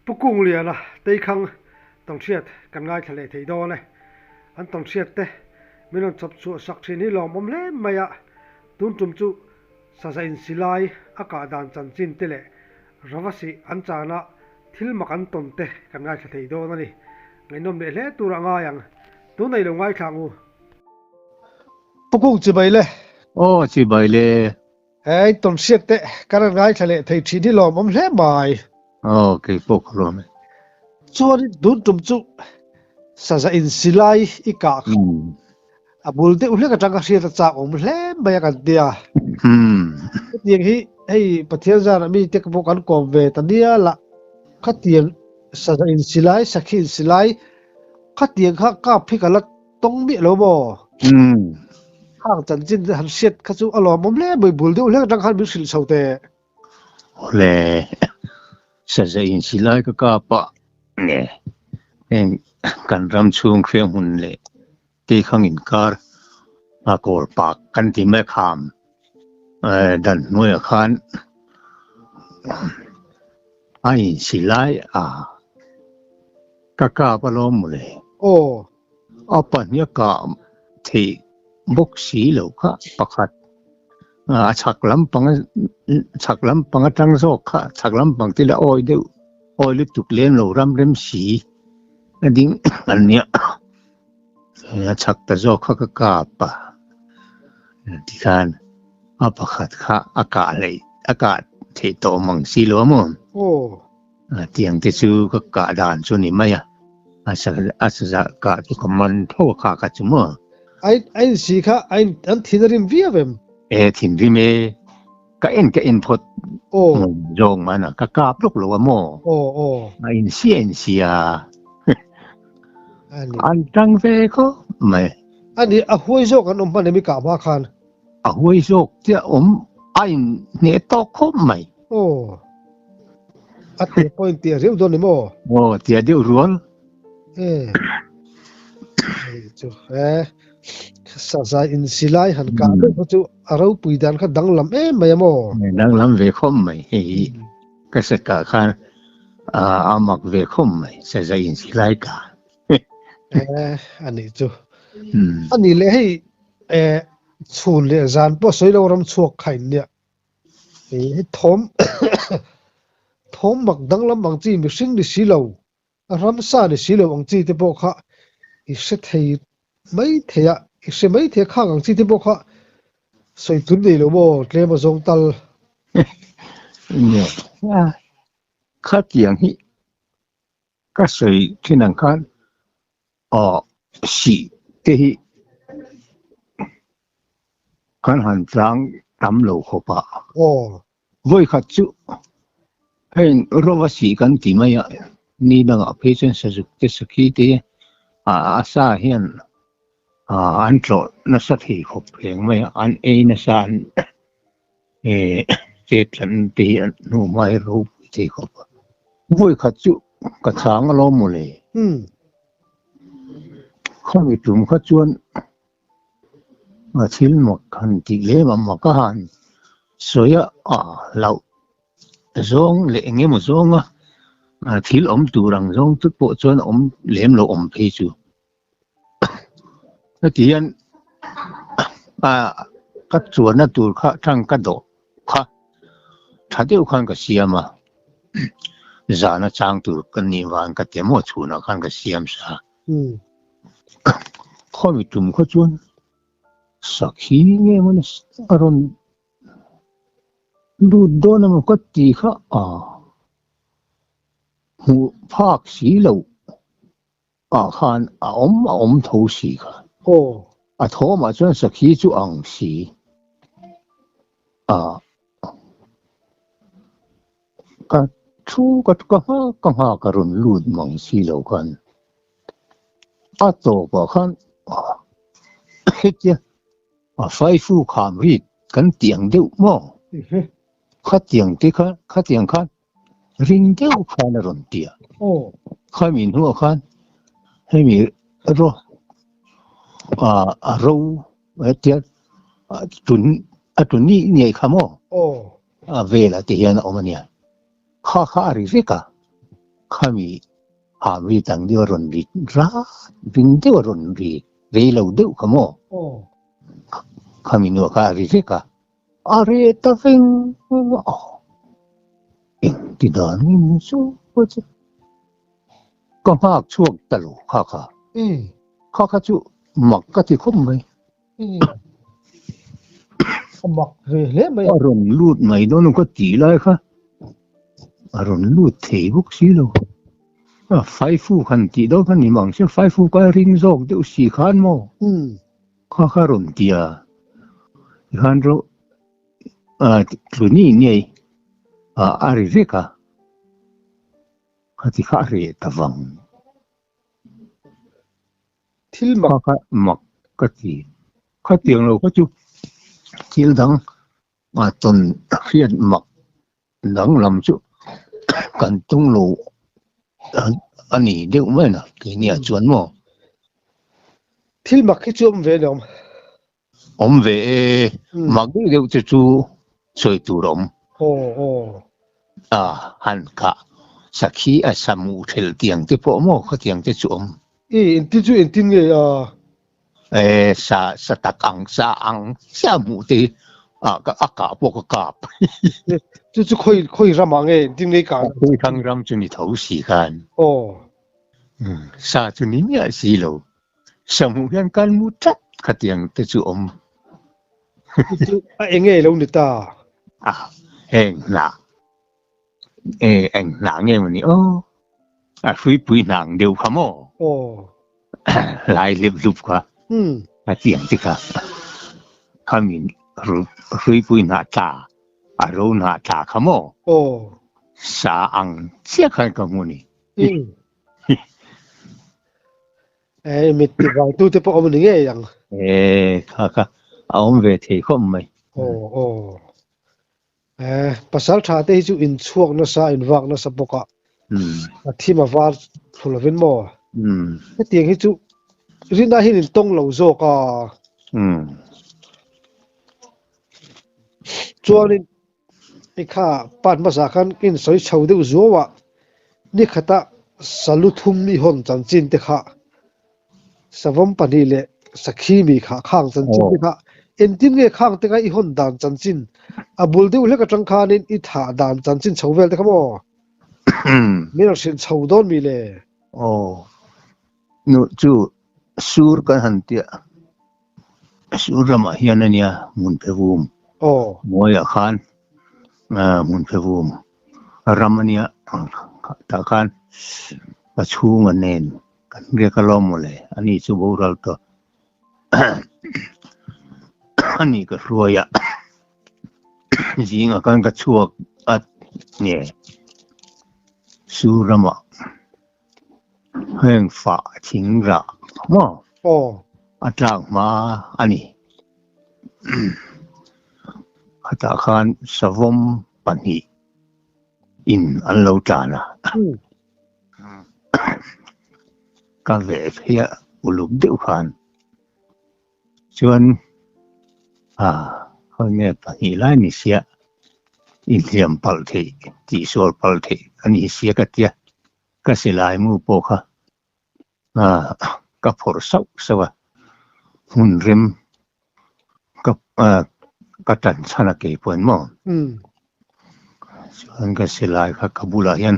Pu Kungliana Teikhang tawnhriat kan ngaithla leh thei dawn e. An tawnhriat te min rawn chawp chhuah sak thin hi lawmawm hle mai a, tun tum chu saza insilai a kah dan chanchin te leh ravasi an chana thil mak an tawn te kan ngaithla thei dawn a ni. Ngaihnawm leh hle tur a ngai ang. Tun ei lo ngaithla ang u. Pu Kung chibai le. Aw chibai le. Hei tawnhriat te kan rawn ngaithla leh thei thin hi lawmawm hle mai. Aw kei pawh ka lawm e. Chuan tun tum chu saza insilai i kah kha a bul deuh hlek atang ka hriat a chak awm hle mai a kan tia. Hetiang hi hei Pathian zan ah mite pawh kan kawm ve ta nial a, khatiang saza insilai, sakhi insilai khatiang kha kap hi ka la Tawng miah lo maw? Khang chanchin han hriat kha chu a lawmawm hle mai, bul deuh hlek atang khan min hrilh chho teh. Awle, saza insi lai ka kap a, nge heng kan ram chhung hriang hmun leh teikhang inkar a kawl pak kan ti mai kham dan hnuaiah khan a insi lai a ka kap alawm mawle. Aw. A pahnih a kah theih bawk si loh kha pakhat a chhak lampang chhak lampang atang zawk kha chhak lampang te la awi deuh awi lutuk lem lo ram rem si a ding an nia a chhak ta zawk kha ka kap a tikhan a pakhat kha a kah hleih a kah theih tawh mang si lo a maw. Tiang te chu ka kah dan chu ni mai a, a sa kah chu ka man tho a kha kha chu maw. A in si kha a in an thin a rim viau em? E thin rim e, ka en ka en phawt zawng man a, ka kap lawk lo a maw? A in si a in si a, an tang ve khawp mai. A ni, a huai zawk an awm hman em i kah hma khan? A huai zawk chiah awm a in hneh tawk khawp mai. Aw. A tia pawh in tia riau dawn ni maw? Aw, tia deuh rual. E. Hei chu e. Saza in silai han kah deuh kha chu a ropui dan kha danglam em mai a maw? Danglam ve khawp mai hei hi. Ka sa kah khan a mak ve khawp mai saza in silai kah. E, a nih chu. A nih leh hei e chhun leh zan pawh sawi lo ram chhuak kha in nia. Hei thawm thawm mak danglam ang chi mihring ni si lo, ramsa ni si lo ang chi te pawh kha i hre thei mai thei a, i hre mai thei a khang ang chi te pawh kha sawi tun nei lo maw tlem a zawng tal. Nia, khatiang hi Ka sawi thin ang khan aw sih te hi kan han tlang tam lo khawp a. Vawi khat chu heng rova sih kan ti mai a, ni dangah phei chuan sazuk te sakhi te a sa hian an tlawh nasa thei khawp reng mai a, an ei nasa an Chet tlan te hi an hnu hma hi ropui thei khawp a. Vawi khat chu ka chang alawm mawle. Khami tum kha chuan a thil mak han tih lem a mak a han sawi a, a hlauh zawng leh eng emaw zawnga thil awm tur ang zawng te pawh chuan a awm lem lo awm phei chu. Heti hian ka chuanna tur kha tang ka dawh kha tha deuh khan ka siam a, zana chang tur ka nih vang ka ti maw chhunah khan ka siam sa. Khawmi tum kha chuan sakhi nge maw ni a rawn lut dawn emaw ka ti kha a hmuh phak si loh. Ah khan a awm a awm tho si kha. Aw. A thawmah chuan sakhi chu ang si. A ka thu ka ka nghak ka nghak a rawn lut mang si lo khan a tawpah khan hetia a faifu kham rit kan tih ang deuh maw? Khatiang te kha khatiang khan Ring deuh khan a rawn ti a. Khami hnuah khan hemi ro a ro hetia tun a tun ni ngei kha maw a velah te hian a awm a nia. Kha kha a ri vek a. Khami ham ri tang deuh a rawn ri rat ring deuh a rawn ri rei lo deuh kha maw? Khami nuah kha a ri vek a, a reh ta veng veng a, engti dan nge ni chu a che. Ka nghak chhuak ta lo kha kha. Kha kha chu mak ka ti khawp mai. A mak ve hle mai. A rawn lut mai dawn ka tih lai kha a rawn lut thei bawk si lo. A faifu han tih dawn kha ni mang se faifu ka ring zawk deuh si khan maw? Kha kha rawn ti a, tikhan ro tluni ngei a ri vek a, khati kha a reh ta vang. Thil mak. Kha kha mak ka ti. Khatiang lo kha chu thil dang tawn hriat mak danglam chu kan tung lo a ni deuh mai na keiniah chuan maw? Thil mak hi chu awm ve ni awm. Awm ve e, mak deuh deuh te chu sawi tur a awm. Aw aw. A han kah sakhi a samu thelh tiang te pawh maw khatiang te chu awm. I inti chu intin nge a? E sa sa tak ang sa ang chiah hmuh te hi a a kah pawh ka kap. Chu chu khawi khawi ramah nge intin nge i kah? Khawi thang ram chu ni tho si khan. Aw. Sa chu ni miah si lo. Sa hmuh hian kan mu tlat khatiang te chu awm. Chu a eng nge lo ni ta? A heng hnah e eng hnah nge maw ni aw a hruipui hnah ang deuh kha maw? Aw. Lai hlep hlup kha khatiang te kha khami hruipui hnah tla a ro hnah tla kha maw? Aw. Sa ang chiah khan ka hmu ni. Ei mit ti vang tu te pawh awm ni ngei ang. E kha kha a awm ve thei khawp mai. Aw aw. E pasal tha te hi chu in chhuak nasa in vak nasa bawk a. A thim a var thlu lovin maw. Hetiang hi chu rinna hian in tawng lo zawk a. Chuanin I kha part hmasa khan ka insawi chho deuh zuau a, ni khata salu thum i hawn chanchin te kha, savawm pahnih leh sakhi mi kha khang chanchin te kha engtin nge khang te kha i hawn dan chanchin, a bul deuh hlek atang khanin i thah dan chanchin chho vel te kha maw? Min rawn hrilh chho dawn mi le? Aw, nu chu sur kan han tia. Sur ramah hian a nia hmun phe vum hnuaiah khan hmun phe vum ram a nia tah khan ka chhunga nen kan riak alawm mawle ani chu boral tawh ani ka hruai a zingah khan ka chhuak a nge sur ramah. Heng fah thing rah maw a tlak hma a ni. Khatah khan savawm pahnih in an lo tlan a. Ka veh phei a uluk deuh khan chuan khawi nge pahnih lai ni sia inhliam palh theih tihsual palh theih a ni sia ka tia. Ka silai mu pawh kha ka phawrh sauh sauh a, hmun rem ka ka tan chhan a kei pawh maw? Chuan ka silai kha ka bulah hian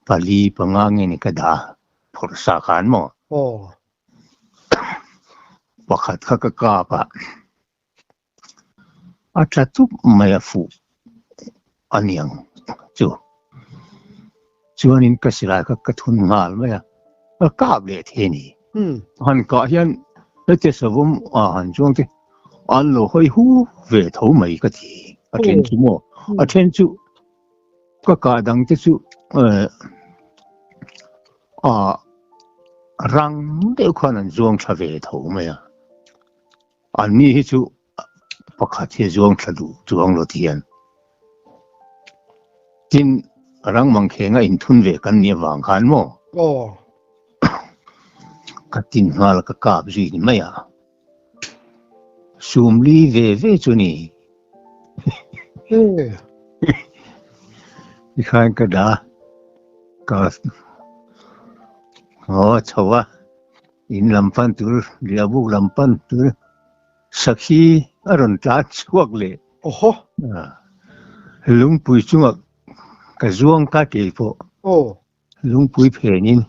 pali panga nge ni ka dah a, phawrh sa khan maw? Pakhat kha ka kap a. A tla tup mai a fuh a niang chu. Chuanin ka silai kha ka thun nghal mai a, ka kap leh thei a ni. Han kah hian hete savawm a han chuang te an lo hawi hu ve tho mai ka ti. A then chu maw? A then chu ka kah dang te chu a rang deuh khan an zuang thla ve tho mai a. An ni hi chu pakhat hi a zuang thla duh chuang lo ti hian. Tin, rang mangkheng a inthun ve kan nih avang khan maw? Aw. Ka tin nghal ka kap zui ni mai a. Sumli ve ve chu ni. Tikhan ka dah. Ka haw chho a, in lam pan tur, riahbuk lam pan tur sakhi a rawn tlan chhuak leh. Awhaw! Lungpui chungah ka zuang ka kei pawh. Aw. Lungpui phenin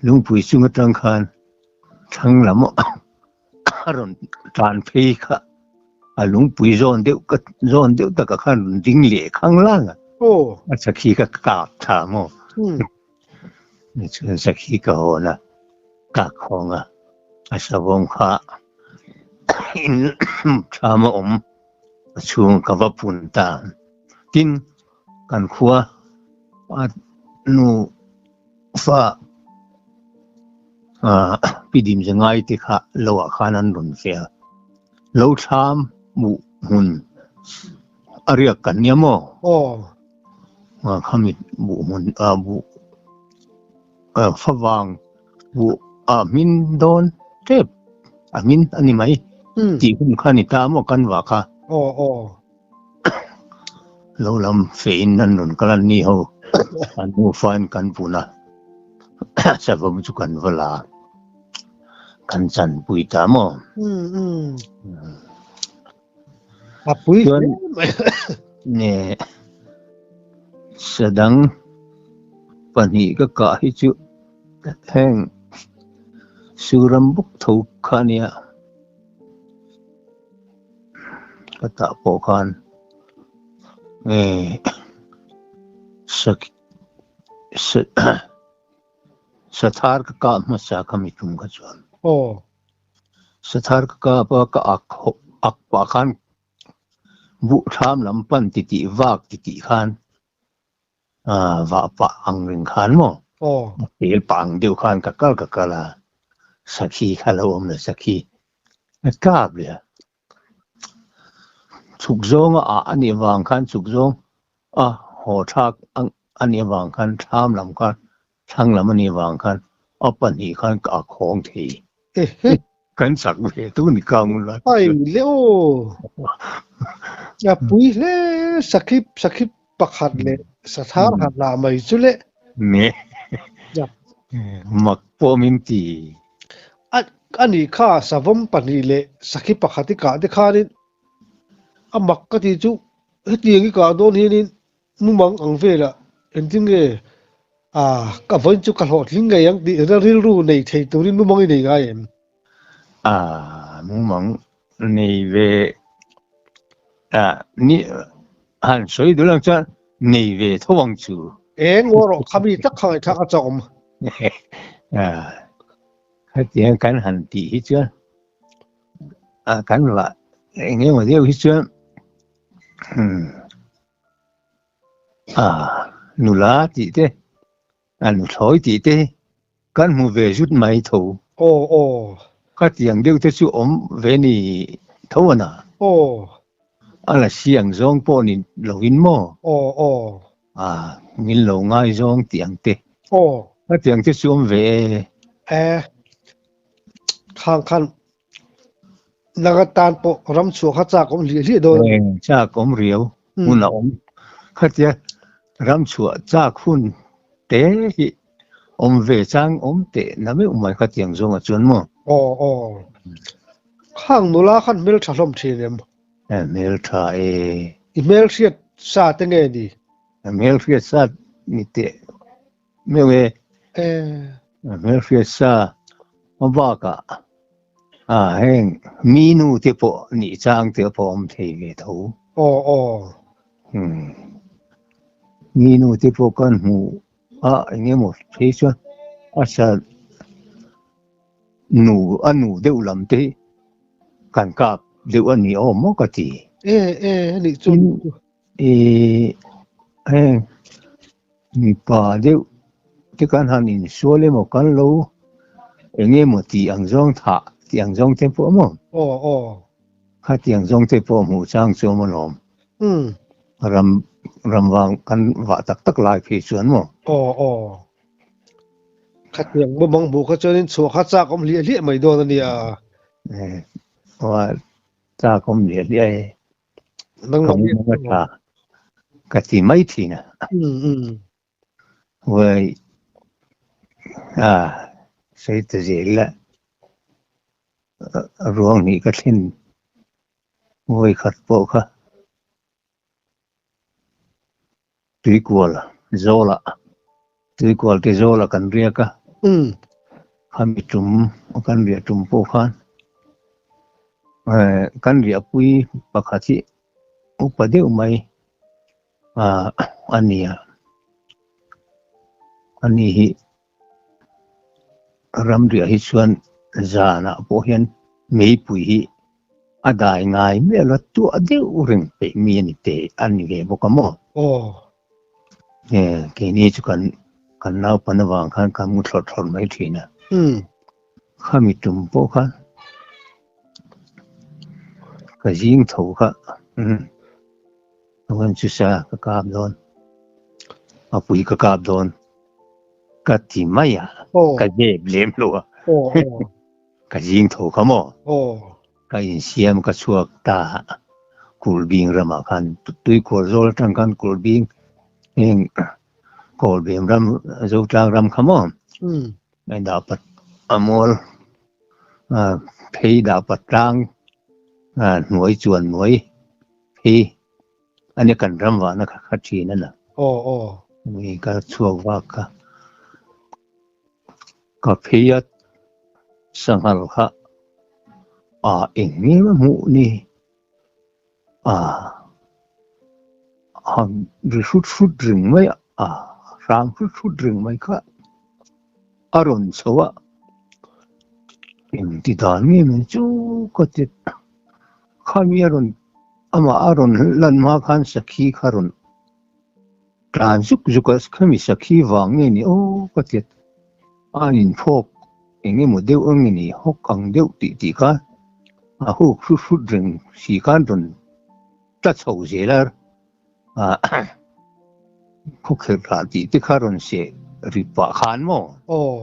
lungpui chung atang khan thlang lam a rawn tlan phei kha a lungpui zawn deuh ka zawn deuh takah khan rawn ding leh khang lang a. Aw. A sakhi ka kap tha maw? Chuan sakhi ka hawn a, kak khawng a, a savawm kha in thlam a awm a chhung ka va pun ta. Tin, kan khua a nu fa pi dim za ngai te kha lo ah khan an rawn ve a, lo thlam hmuh hmun a riak kan nia maw? Aw. Khami buh hmun buh favang buh a hmin dawn tep a hmin a ni mai tih hun kha a ni ta maw kan vah kha. Aw aw. Lo lam fein an rawn kal a ni ho an nufa in kan pun a savawm chu kan va la a kan chanpui ta maw. A pui hle mai. Nge sadang pahnih ka kah hi chu heng Suram bawk tho kha a nia. Ka tah pawh khan nge sathar ka kah hmasa kha mi tum kha chuan. Aw. Sathar ka kap a, ka ak ak pah khan buh thlam lam pan titih vak titih khan vah pah ang reng khan maw? Aw. Tel pah ang deuh khan ka kal ka kal a, sakhi kha lo awm lo, sakhi a kap leh a. Chhuk zawnga ah a nih vang khan chhuk zawng a haw thlak a nih vang khan thlam lam khan thlang lam a nih vang khan a pahnih khan ka ak hawng thei. Kan chak ve tu ni ka ngun lai. Ai le aw. A pui hle sakhi sakhi pakhat leh sathar han la mai chu le. Ne. Mak pawh min ti. A ani kha savawm pahnih leh sakhi pakhat i kah te khanin a mak ka ti chu hetiang i kah dawn hianin mumang ang velah engtin nge a ka vawiin chu ka hlawhtling ngei ang tih rilru nei thei turin mumang i nei ngai em? A mumang nei ve a ni han sawi duh lang chuan nei ve tho ang chu. Eng ngaw rawh khami tak kha ngaihthlak a chak awm. A hetiang kan han tih hi chuan a kan vah eng emaw deuh hi chuan a nula tih te a nuthlawi tih te hi Kan hmu ve zut mai tho. Aw aw. Ka tiang deuh te chu awm ve ni tho a na. Aw. A la si ang zawng pawh ni lo in maw? Aw aw. A, min lo ngai zawng tih ang te. Aw. Ka tiang te chu awm ve e. E. Khang khan Nanga tan pawh ram chhuah kha chak awm hliah hliah dawn a ni. Chak awm riau hun a awm. Khatia ram chhuah chak hun te hi awm ve chang awm teh na meuh mai khatiang zawnga chuan maw? Aw aw. Khang nula khan hmel tha hlawm thin em? Hmel tha e. I hmel hriat sa te nge ni? Hmel hriat sa ni teh meuh e. Hmel hriat sa a bakah Ah heng mi nu te pawh nih chang te pawh awm thei ve tho. Aw aw. Hmm. Mi nu te pawh kan hmu a eng emaw phei chuan a sa nu a nu deuh lam te hi kan kap deuh a ni awm maw ka ti. E e a nih chu. E heng Mipa deuh te kan han insual emaw kan lo eng emaw tih ang zawng thah tih ang zawng te pawh maw? Aw aw. Khatiang zawng te pawh hmuh chang chu awm alawm. Umm. Ram ram vang kan vah tak tak lai phei chuan maw? Aw aw. Khatiang mumang hmuh kha chuanin chhuah kha chak awm hliah hliah mai dawn a nia. Aw chak awm hliah hliah e. Ka mu a tha ka ti mai thin a. Uai A sawi ta zel a, ruang hnih ka thlen vawi khat pawh kha Tuikual zawlah Tuikual te zawlah kan riak a, khami tum kan riah tum pawh khan kan riahpui pakhat hi upa deuh mai a ni a, ani hi ramriah hi chuan zanah pawh hian meipui hi a dai ngai miah lo a, tuah deuh reng peih mi a ni teh a ni ve bawk a maw? Aw. Keini chu kan kan naupan avang khan kan mu thlawrh thlawrh mai thin a. Khami tum pawh khan ka zing tho kha Chuan chu sa ka kap dawn, a pui ka kap dawn ka ti mai a, ka zep lem lo a, ka zing tho kha maw? Ka insiam ka chhuak ta a, Kulhbing ramah khan tuikhuar zawl atang khan Kulhbing heng Kawlbem ram Zotlang ram kha maw? Dahpat a mual phei dahpat tlang hnuai chuan hnuai Hi ania kan ram vahna kha kha thin a na. Aw aw. Mi ka chhuak vak kha. Ka phei a sanghal kha a eng nge maw hmuh ni a han ri hrut hrut reng mai a a hram hrut hrut reng mai kha a rawn chho a engti dan nge min chu ka ti. Khami a rawn amah a rawn lan hma khan sakhi kha rawn tlan zuk zuk a, khami sakhi vang nge ni aw ka ti a, a inphawk eng emaw deuh ang nge ni hawk ang deuh tih tih kha a huk hrut hrut reng si khan rawn tla chho zel a, khawkherh rah tih te kha rawn seh ri pah khan maw? Aw.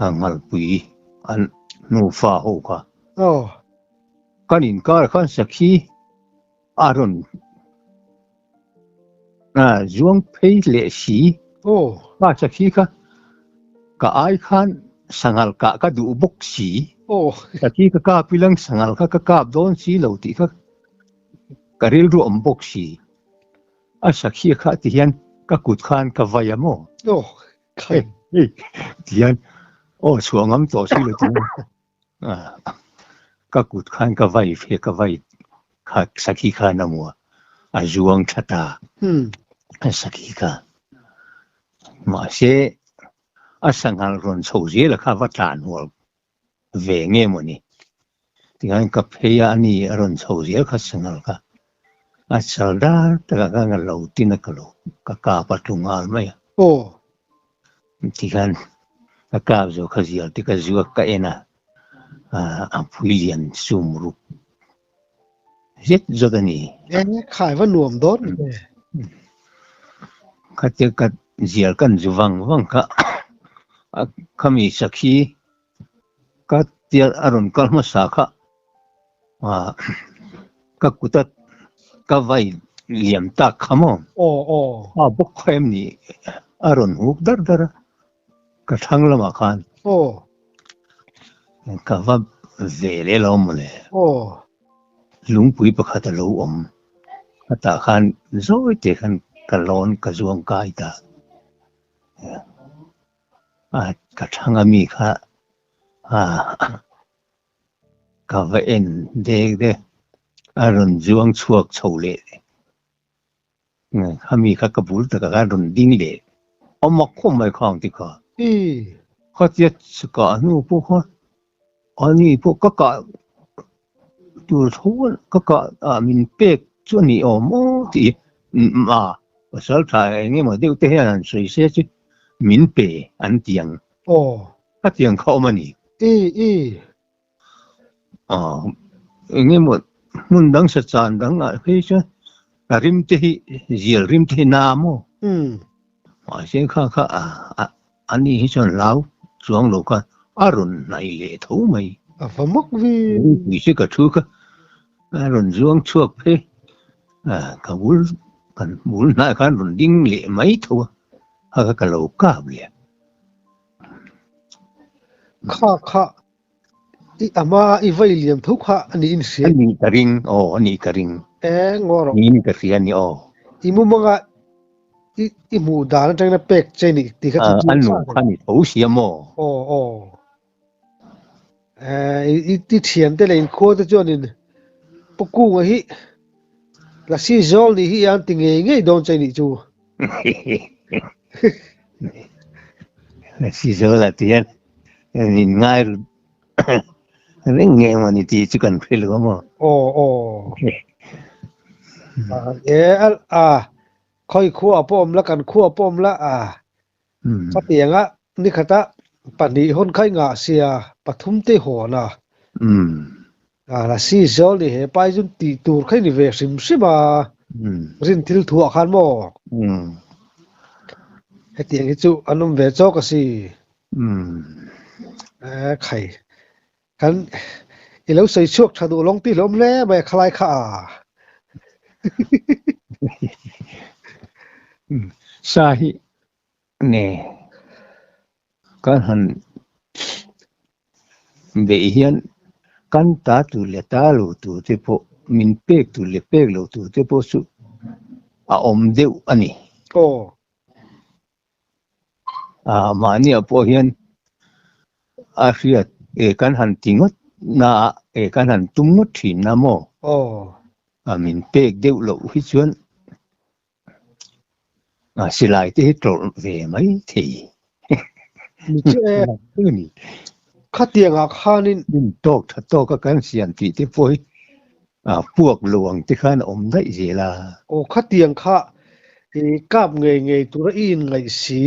A ngalpui an nufa ho kha. Aw. Kan inkar khan sakhi a rawn zuang phei leh si. Aw. Kha sakhi kha ka ai khan sanghal kah ka duh bawk si. Aw. Sakhi ka kap ilang sanghal kha ka kap dawn si lo tih kha ka rilru awm bawk si. A sakhi kha ti hian ka kut khan ka vai a maw? Aw. Hei hei ti hian aw chhuah ngam tawh si lo ti hian ka kut khan ka vai fe ka vai kha sakhi khan a hmu a, a zuang tha ta a sakhi kha. Mahse a sanghal rawn chho zel a kha va tlan hual ve nge mawni? Tikhan ka phei a, ani a rawn chho zel kha sanghal kha a chal dar takah khan ka lo tin a, ka lo ka kap a tlu nghal mai a. Aw. Tikhan ka kap zo kha zial te ka zuak ka en a, a pui lian sum ruk zet zawt a ni. Eng khai va nuam dawn ve. Khatia ka zial kan zu vang vang kha a khami sakhi ka tia a rawn kal hmasa kha ka kut a ka vai liam tak kha maw. Aw aw. A bawk kha em ni a rawn huk dar dar a ka thlang lamah khan. Aw. Ka va ve leh lo mawle. Aw. Lungpui pakhat a lo awm. Hetah khan zawi te khan ka lawn ka zuang kai ta. A ka thlang a mi kha a ka va en dek dek a rawn zuang chhuak chho leh. Khami kha ka bul takah khan rawn ding leh a mak khawp mai khang ti kha. Khatia kah hnu pawh kha ani pawh ka kah tur tho ka kah ah min pek chu a ni awm aw tih a pasal tha eng emaw deuh te hian han sawi se chu min pe an ti ang. Khatiang kha awm a ni. Eng emaw hmun dang sa chan dang ah phei chuan a rim te hi zial rim te hi na maw? Mahse kha kha a ni hi chuan hlau chuang lo khan a rawn hnaih leh tho mai. A va mak ve. Ropui chu ka thu kha a rawn zuang chhuak phei ka bul kan bul hnaiah khan rawn ding leh mai tho a, kha kha ka lo kap leh. Kha kha i ama i vai liam tho kha a niin hria. A nih ka ring, aw a nih ka ring. E ngaw rawh. Niin ka hria a ni aw. I mumanga i i hmuh dan atangin a pek che nih tih kha chu A nu kha ni tho sia maw? Aw aw. I i thian te leh inkhua te chuanin Pu Kunga hi Lasi zawl nih hi an ti ngei ngei dawn che nih chu. Lasi zawl ah tihian in ngai reng nge maw ni tih chu kan hre lo a maw? Aw aw. E a khawi khua pawh awm la kan khua pawh awm la a Khatianga nikhata pahnih hawn kha i ngah sia, pathum te hawn a. Lasi zawl ni he pai chu tih tur kha i ni ve hrim hrim a, rin thil thuah khan maw? Hetiang hi chu an awm ve chawk a si. Khai, kan i lo sawi chhuak tha duh lawng tih hlawm hle mai a khalai kha a. Sa hi nge kan han beih hian kan ta tur leh ta lo tur te pawh min pek tur leh pek lo tur te pawh chu a awm deuh a ni. Aw. Mahniah pawh hian a hriat e kan han ti ngawt na a, e kan han tum ngawt thin na maw? Aw. Min pek deuh loh hi chuan silai te hi tlawrh ve mai thei. Ni chu e. Khatiangah khanin. Min tawk tha tawk a kan siam tih te pawh hi puak lo ang te khan a awm daih zel a. Aw khatiang kha i kap ngei ngei tura i inngaih si,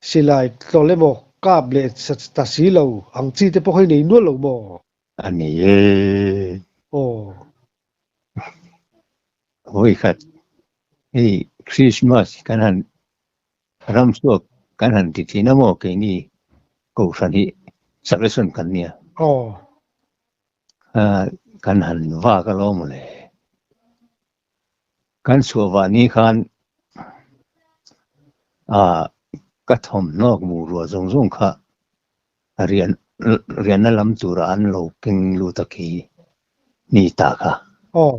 silai tlawlh emaw kap leh ta si lo ang chi te pawh hi nei nual lo maw? A nei e. Aw. Vawikhat hei Christmas kan han Ram chhuak kan han ti thin a maw keini Kohhran hi Salvation kan nia. Aw. Kan han vak alawm mawle. Kan chhuah vah ni khan ka thawmhnawk bungrua zawng zawng kha rian rianna lam tura an lo keng lut a khi ni ta kha. Aw.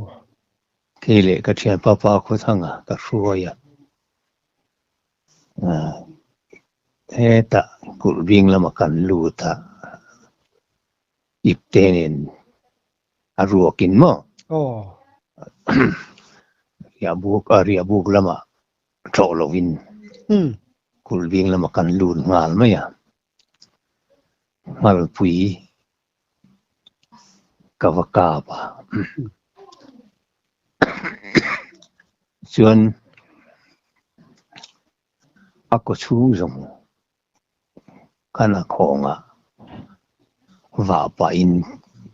Kei leh ka thianpa pa Khawthanga ka hruai a. Hetah kulh bing lama kan lut a, ipte nen a ruakin maw? Aw. Riahbuk a riahbuk lamah tlawh lovin kulh bing lama kan lut nghal mai a, Nghalpui ka va kap a. Chuan a kaw chhung zawng kan a khawng a, vah pahin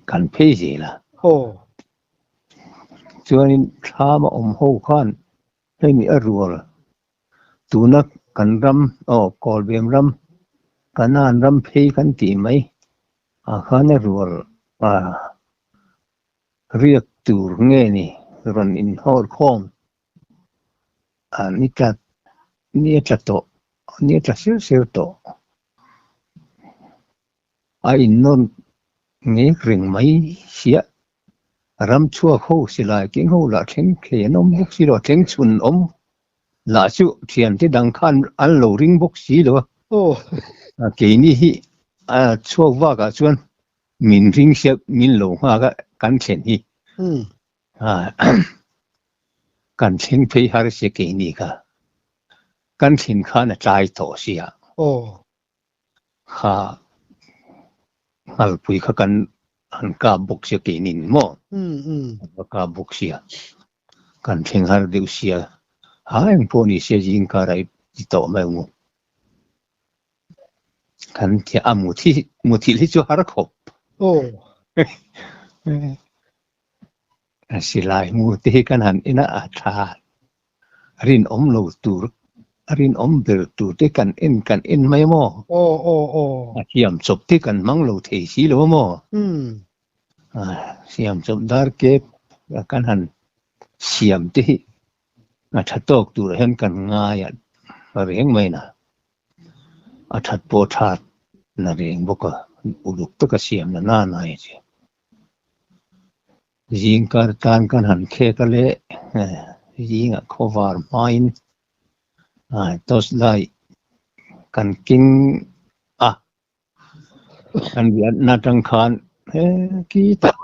kan phei zel a. Chuanin thlam a awm ho khan hemi a rual Tuna kan ram, aw, Kawlbem ram, Kanan ram phei kan tih mai ah khan a rual a riak tur nge ni rawn inhawr khawm a ni tla ni a tla tawh ni a tla sir sir tawh a innawn ngek reng mai sia. Ram chhuak ho silai keng ho lah thleng thei an awm bawk si lo a, thleng chhun awm lah chu thiante dang khan an lo ring bawk si lo a. Keini hi a chhuak vakah chuan min ring sia min lo nghak a kan thlen hi. Kan thleng phei har sia keini kha. Kan thlen khan a tlai tawh sia. Kha Nghalpui kha kan han kap bawk sia keini ni maw? Kan va kap bawk sia. Kan thleng har deuh sia. Ha eng pawh ni sia zing karah i ti tawh mai ang u. Kan ti a muthi muthilh hi chu har khawp. Silai mu te hi kan han en a a tha. Rinawm lo tur, a rinawm ber tur te kan en kan en mai maw? Aw aw aw. A siam chawp te kan hmang lo thei si lo maw? Siam chawp dar kep kan han siam te hi a tha tawk turah hian kan ngai a reng mai na. A that pawh that na reng bawk a. Uluk taka siam na nana hi chu. Zing kar tan kan han khek a le zingah khawvar hmain torch light kan keng a, kan riahna atang khan he khi tak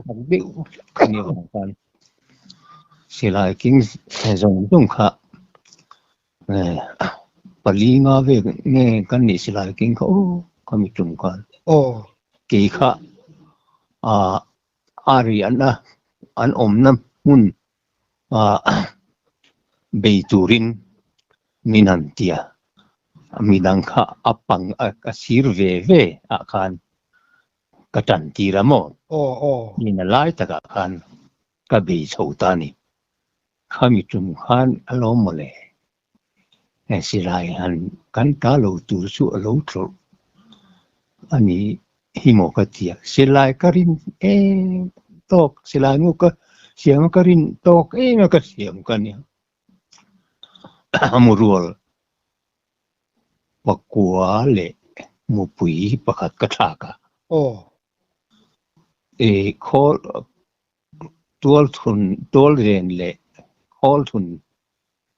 tak deuh a ni avang khan silai keng zawng zawng kha pali nga vel nge kan nih silai keng kha aw khami tum khan kei kha ah a riahna an awmna hmun ah bei turin min han ti a, midang kha a pang a sir ve ve ah khan ka tan tir a maw? Min a lai takah khan ka bei chho ta a ni. Khami tum khan a lo mawle. Silai han kan ta lo tur chu a lo tlawrh a ni hi maw ka ti a. Silai ka rin em tawk, silai nu ka siam a ka rin tawk em a ka siam ka nia. Mu rual pakua leh mupui pakhat ka thlak a. Khawl tual thun tual ren leh khawl thun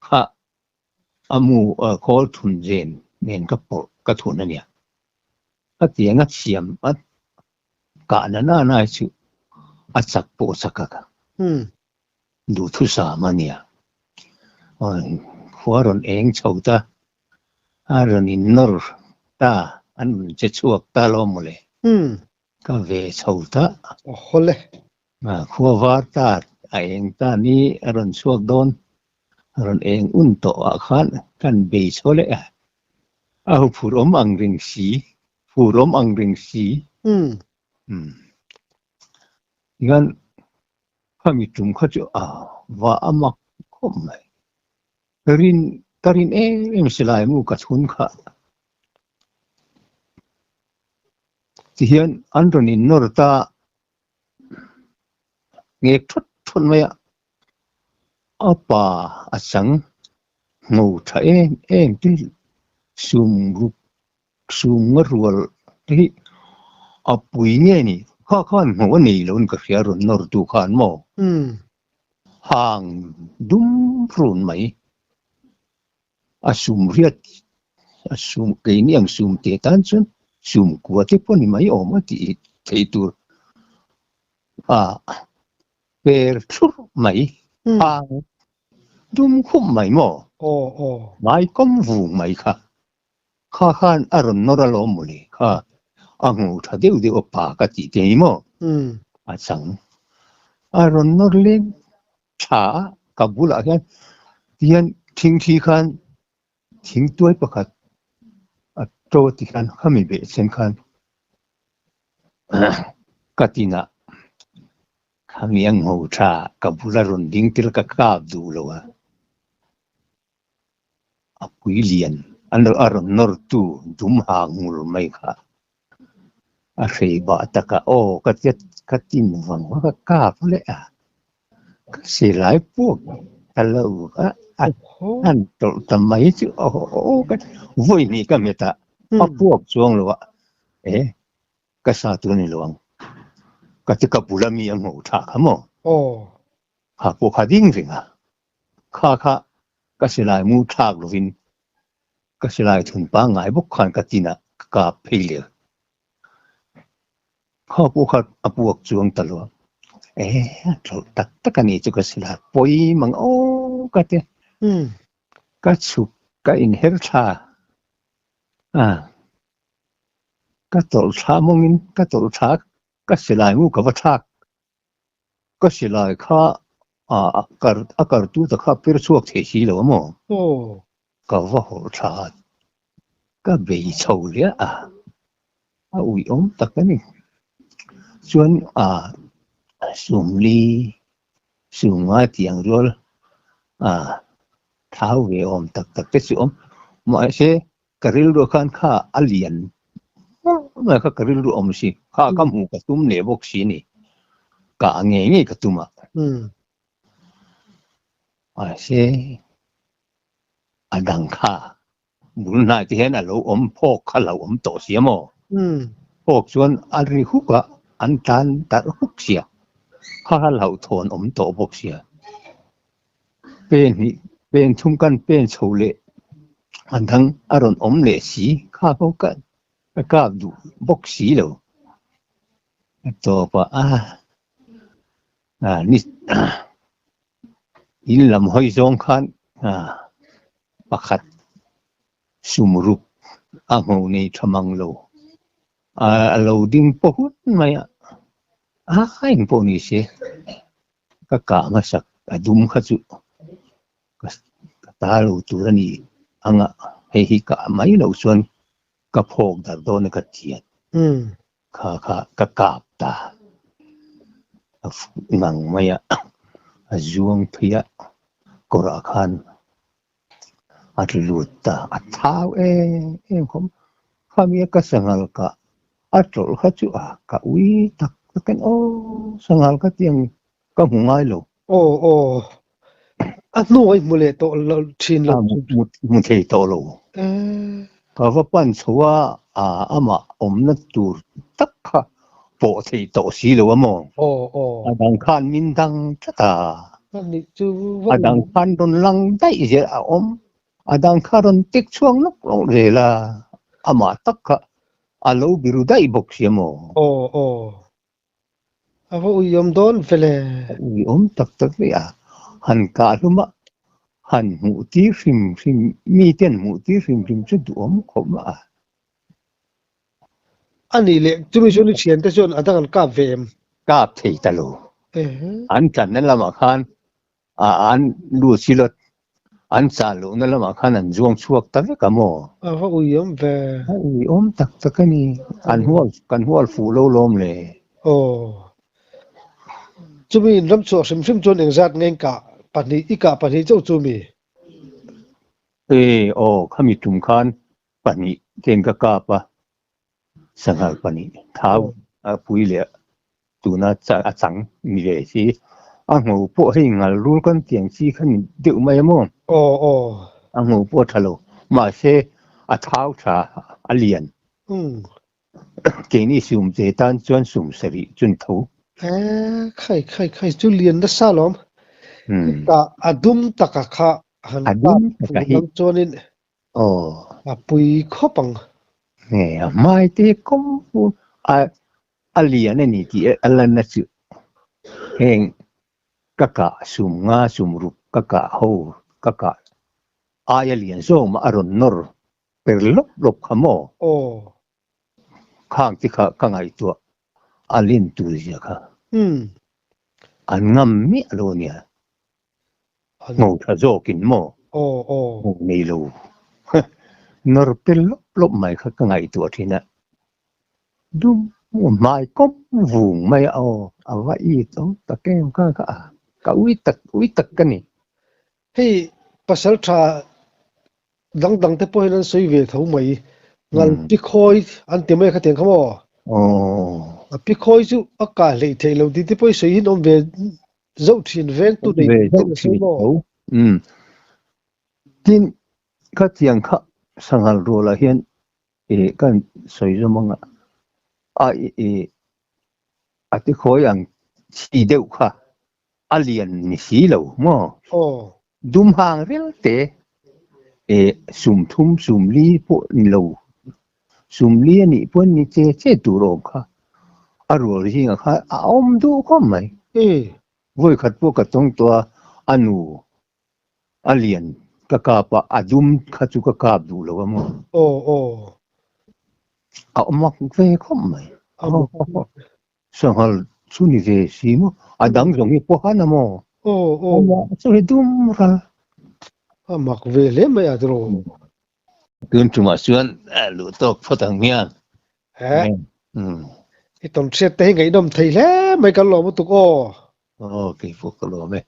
kha a mu khawl thun ren nen ka pawrh ka thun a nia. Khatiang a siam a kahna nana hi chu a chak pawh a chak a ka duhthusam a nia. Khua rawn eng chho ta a rawn innawr ta an rawn che chhuak ta lo mawle. Ka ve chho ta. Awhawle. Khua var ta a eng ta ni a rawn chhuak dawn. A rawn eng un tawh ah khan kan bei chho leh a. A hu phur awm ang reng si, phur awm ang reng si. Tikhan khami tum kha chu a va a mak khawp mai. Ka rin ka rin em em silai mu ka chhun kha. Tihian an rawn in nawr ta ngek thawt thawt mai a, a pa a chang ngho tha em em te sum ruk sum nga rual te hi a pui nge ni kha khan hmuh a nei lo in ka hria rawn nawr tu khan maw hang dum run mai a sum riat a sum keini ang sum teh tan chuan sum kua te pawh ni mai awm a tih theih tur a per thlur mai hang dum khup mai maw mai kawm vung mai kha Kha khan a rawn nawr alawm mawle kha a hmu tha deuh deuh a pa ka tih te hi maw a chang a rawn nawr leng tha a ka bulah hian tihian thingthi khan thingtuai pakhat a to ti khan khami beh chen khan ka tinah khami a ngho tha ka bula rawn ding tel ka kap duh lo a. A pui lian an a rawn nawr tu dum ha ngur mai kha a hrei bah tak a aw ka tia ka tin vang vang a kap leh a ka silai puak ta lo a an tawlh ta mai chu aw aw ka vawi hnih ka hmet a a puak chuang lo a e ka sa tur a ni lo ang ka ti ka bula mi a hmuh tha kha maw kha pawh kha ding reng a. Kha kha ka silai mu thlak lovin ka silai thun pangngai bawk khan ka tinah ka kap phei leh. Kha pawh kha a puak chuang ta lo a, e a tlawlh tak tak a ni chu ka silai pawi mang aw ka ti. Ka chhuk ka inher thla a, ka tawlh thla mawngin ka tawlh thla ka silai mu ka va thlak. Ka silai kha a kartu ta kha pir chhuak thei si lo a maw? Ka va hawrh thla a, ka bei chho liah a, a uiawm tak a ni. Chuan sumli sumnga tiang rual thau ve awm tak tak te chu awm. Mahse Ka rilru khan kha a lian mai kha ka rilru awm si kha ka hmu ka tum leh bawk si ni ka ngei ngei ka tum a mahse a dang kha bul hnai te hian a lo awm phawk kha lo awm tawh si a maw. Phawk chuan a ri huk a, an tlan darh huk sia. Kha kha hlauhthawn awm tawh bawk sia. Pen hnih, pen thum kan pen chho leh a dang a rawn awm leh si. Kha pawh ka ka kap duh bawk si lo. A tawp a, a ni in lam hawi zawng khan pakhat sumruk a hmuh nei tha mang lo. A lo ding pawh hun mai a, a engpawh ni se ka kah hmasak a dum kha chu ka ta lo tur a ni ang a, hei hi kah mai loh chuan ka phawk darh dawn a ka tiat. Kha kha ka kap ta. A fuh ngang mai a, a zuang phei a, kawrah khan a tlu lut ta. A thau em em khawp. Khami a ka sanghal kah a tawlh kha chu a ka ui tak tak in aw sanghal kha tiang ka hmu ngai lo. Aw aw. A hnu a i hmu leh tawh lo thin lo. Hmu thei tawh lo. Ka va pan chho a, amah awmna tur tak kha pawh thei tawh si lo a maw? Aw aw. A dang khan min dang tlat a. A nih chu va. A dang khan rawn lang daih zel a awm. A dang kha rawn tek chhuak nawk nawk zel a. Amah tak kha a lo biru daih bawk si a maw? Aw aw. A va uiawm dawn ve le. A uiawm tak tak ve a, han kah hlum a, han hmuh tir hrim hrim, mite an hmuh tir hrim hrim chu duhawm khawp a. A nih leh, chumi chuan i thiante chuan a dang an kap ve em? Kap thei ta lo. An tlanna lamah khan an lut si lo, an chah lohna lamah khan an zuang chhuak ta vek a maw? A va uiawm ve. A uiawm tak tak a ni. An hual, kan hual fuh lo lawm le. Aw. Chumi in ram chhuah hrim hrim chuan engzat nge in kah pahnih, i kah pahnih chauh chu mi? E, aw, khami tum khan pahnih ten ka kap a. Sanghal pahnih thau a pui leh tuna a chang ni ve si. A ngho pawh hei ngal rul kan tiang chi kha ni deuh mai a maw? Aw aw. A ngho pawh a tha lo. Mahse a thau tha a lian. Keini sum che tan chuan sum sarih chu ni tho. E khai khai khai chu lian nasa lawm. Hetah a dum taka kha han kap fuh lam chuanin Aw. A pui khawp ang. Nge a hmai te kawm a a lian a ni tih a lan a chu. Heng ka kah sum nga sum ruk ka kah ho ka kah aia lian zawk mah a rawn nawr per lawp lawp kha maw? Aw. Khang te kha ka ngaihtuah a len tur zia kha. An ngam miah lo a nia. Ngo tha zawkin maw? Aw aw. Ngo nei lo. Nawr pel lawp lawp mai kha ka ngaihtuah thin a. Dum hmai kawm vung mai a aw a va it awm tak em kha kha a ka ui tak ui tak ka ni. Hei pasal tha dang dang te pawh hian an sawi ve tho mai. Ngal pikhawi an ti mai kha tiang kha maw? Aw. A pikhawi chu a kah hleih theih lo tih te pawh i sawi hin awm ve Zoh thin vengtu nei ve zoh thin tho. Umm. Tin, khatiang kha sanghal rualah hian eh kan sawi zawm anga a eh a ti khawi ang chi deuh kha a lian ni si lo maw? Aw. Dum hang rel te eh sum thum sum li pawh ni lo sum li a nih pawn ni che che tur awm kha a rual zingah kha a awm duh khawp mai. Vawi khat pawh ka tawng tawh a, a nu a lian ka kap a, a dum kha chu ka kap duh lo a maw. Aw aw. A awm ve khawp mai. Sanghal chu ni ve si maw? A dang zawng hi pawh han a maw? Aw aw. Chu hi dum ral. A mak ve hle mai a tiraw. Tun tumah chuan luh tawk phawt ang hian. He? I tawn hriat te hi ngaihnawm thei hle mai kan lawm lutuk aw. Aw keipawh ka lawm e.